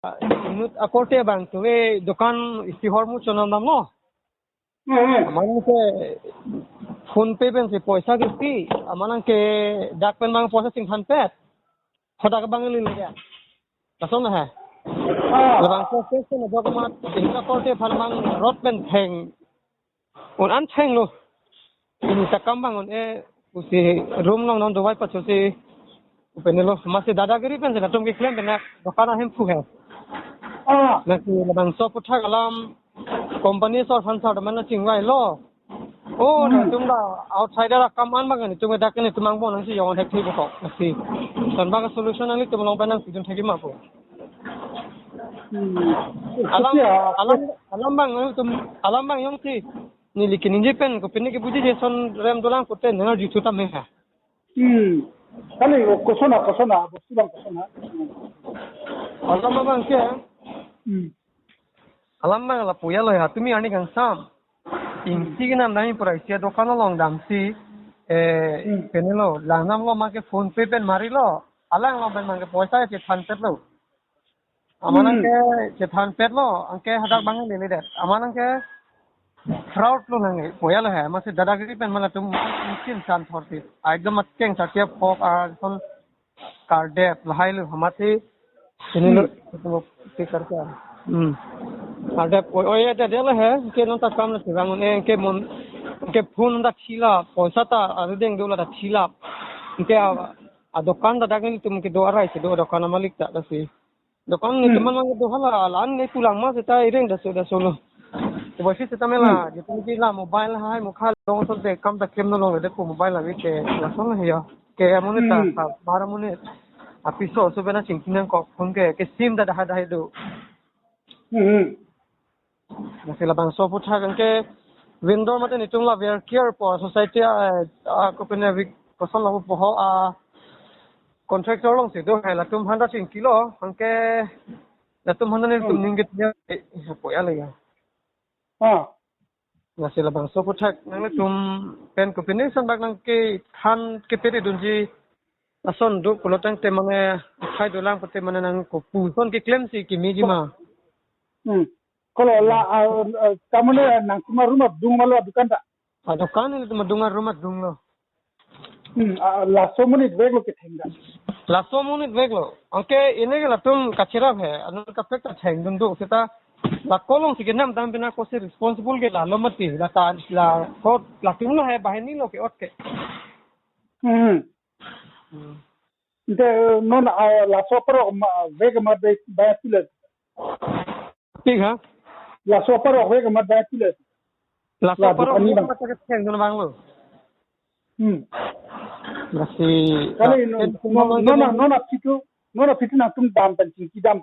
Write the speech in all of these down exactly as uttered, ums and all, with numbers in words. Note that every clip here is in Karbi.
Inut akorte abang tuve dokan isi hormu chonam damlo. Hmm, hmm. Aman ke PhonePe pensi poisa kipi, aman ke dak pen abang poisa chingthanpet. Hadak abang lili ya. Lason na ha. Ah. Labangso case na document inut akorte aphan abang rot pen theng. Un an thenglo. Inut akam abang un-e pusi room along non dovai pachosi pen lo. Amatsi dadagiri pensi latum keklem pen dokan ahemphu he. Ah. Lasi labangso aphuthak alam company asor aphan sar mana chingvailo. Oh, hmm. Latum ta outsider akam an abang nelitum dak nelitum angbong nangsi jong thekthepo. Lasi lason abang solution nanglitum along pen nangpidun thekji ma pu. Hmm. Alam, Kopi a, alam, alam abang nangtum, alam abang jongsi neli keningje pen kopine kepuji ason rem dolang pute nang arju thu tame ha. Hmm. Kali, koson a, koson a, bostu abang koson a. Alam abang ke. Hmm. Alam abang lapu ya lo ya, tumi arni kangsam. Ingsi kenam dam pura isi adokan along damsi, eh, Hmm. Penelo, lang damlo, abang ke PhonePe pen marilo. Alang along pen abang ke poisa chingthanpetlo. Aman Hmm. Anke chingthanpetlo, anke hadak abang lili det. Aman anke fraud lo nang, poisa lo he, amatsi dadagiri pen ma latum mungkin san thorti. Ekdom atheng satia pok ason kardep lahai lo, amatsi ini lo, Hmm. Lo pikir ke. Hmm. Kardep, oi, oi, ya, dia, dia lo he, ke non ta kam lo sibang, eh, ke mon, ke phone ta thilap, poisa ta, arideng dola ta thilap. Ke a, adokan ta dak nelitum kedo arai si do, adokan amalik ta, ta si. Dokan ni Hmm. Teman mang do hala, lan ni pulang ma seta ireng daso daso lo. Coba sih seta mela, Hmm. Gitu lagi lah mobile hai, mukha long so de kam ta klem no long de ko mobile lagi ke, lason ya. Ke amonit ta, Hmm. Sa, bar amonit. Apiso so bena chingki nangkok phone ke, ke SIM ta dahai dahai do. Hmm. Lasi labangso aphuthak anke vendor mate nelitum la Vercare pu society a, a, kopine vik koson lapu poho a contractor alongsi do hai latum aphan ta chingkilo anke latum aphan ta nelitum Hmm. Ning ke tiya, eh, poisa lo ya. Ah. Lasi labangso aphuthak nanglitum pen kopine ason bak nangkethan kepedunji ason do pulo tangte mane akhai dolang pute mane nang kopuson keklemsi kimiji ma. Hmm. Kolo la, ah, ah, kamane nangtum aroom adung ma lo adokan ta? Adokan nelitum adung, aroom adung lo. Hmm, ah, laso amonit vek lo ketheng ta? Laso amonit vek lo. Anke ini ke latum kacherap he, anut kaprek ta thengdun do seta la kolongsi kenam dam bina kosi responsible ke lalo mati, la ta, la kot, latum lo he, banghini lo ke-ot ke. Hmm. Hmm. Ante non, ah, laso apor ma, vek ma de, ba pile. Tik ha? Laso apor vek ma de pile. Laso La apor dukan ni vek bang. Ma ta kethengdun abang lo. Hmm. Lasi, Kali ah, no, en no, no, no, no, no, no, pitu, no, no, pitu nangtum dam pen chingki dam.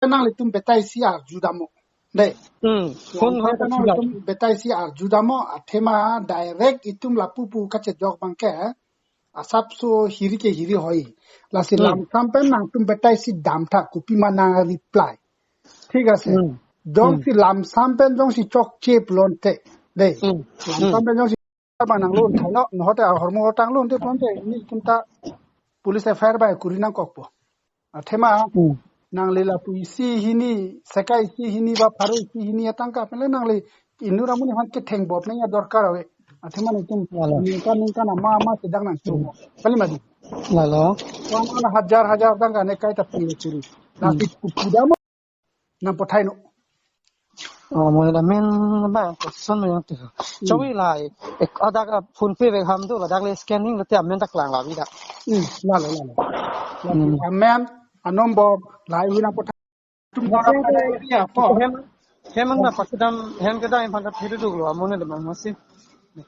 Nanglitum betai si arju damnon. Dei. Hmm. Phone Yang hang kata ta nanglitum thilap. Betai si arju damnon, athema direct itum lapu pu kachejok abang ke, asapso hiri ke hiri hoi. Lasi Hmm. Lamsam pen nangtum betai si damtha kopima nang reply. Thik ase. Hmm. Jongsi Hmm. Lamsam pen jongsi chokche pulote. Dei. Hmm. Lamsam Hmm. Pen jongsi abang nang lun thailo, nohote ahormu hotang lun te ponte, nelitum ta police F I R bai kuri nangkokpo. Athema, Hmm. nangli lapu isi hini, seka isi hini ba pharo isi hini atangka penle nangli inut amonit aphan ketheng bop nangji adorkar ave. Athema nelitum Lalo. Ningkan ningkan ama ama sedang nangchungo. Hmm. Kali mati. Lalo. Wan wan hajar hajar tangka ne kaita pili churi. Tapi Hmm. Kupu dam nang pathai non. Oh, mo la men ba koson yang tu. Hmm. Chowi lai. Ek ada ka PhonePe vek ham tu, ladak le scanning le te amen ta klang la vida. Hmm, lalo, lalo. Hmm. Amen, anombor, lai hu nang pathai. Tum Hem, orang ada dia apa? Hem, hem na pasidam, hem kedam aphan ta thiri duklo, amonit le mang masi.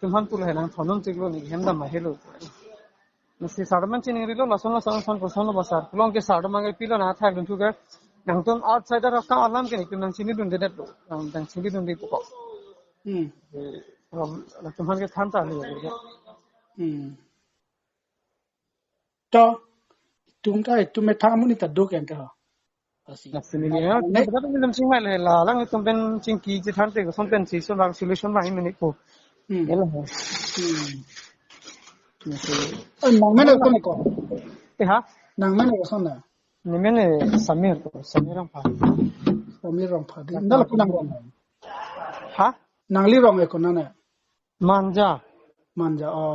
Tum han pul he nang thonon tiklo ni hem dam ma helo. Lasi sar man chiningrilo, lason lason lason koson lo ba sar. Pulo ke sar man ke pilo na thak dun thu ke. Nangtum outsider akam alam ke nelitum nang chinidunde det lo. Nang, nang chinidunde pokok. Hmm. Eh, um, latum aphan ke than ta ni. Hmm. To, itum ta, itum methang amonit ta do ke ante ho. Lasi. Lasi neli ya, ne? Kita tu nelitum chingvai le, la, lang itum pen chingki chethante koson pensi, so lang solution bang mene ko. Hmm. Ya la. Hmm. Lasi. Eh, nang mene koson ko? Eh, ha? Nang mene koson na? Nemen eh Samir, Samir Rongphar. Samir Rongphar dei. Nang lapu nang rong? Ha? Nangli rong eh konane? Manja. Manja, oh.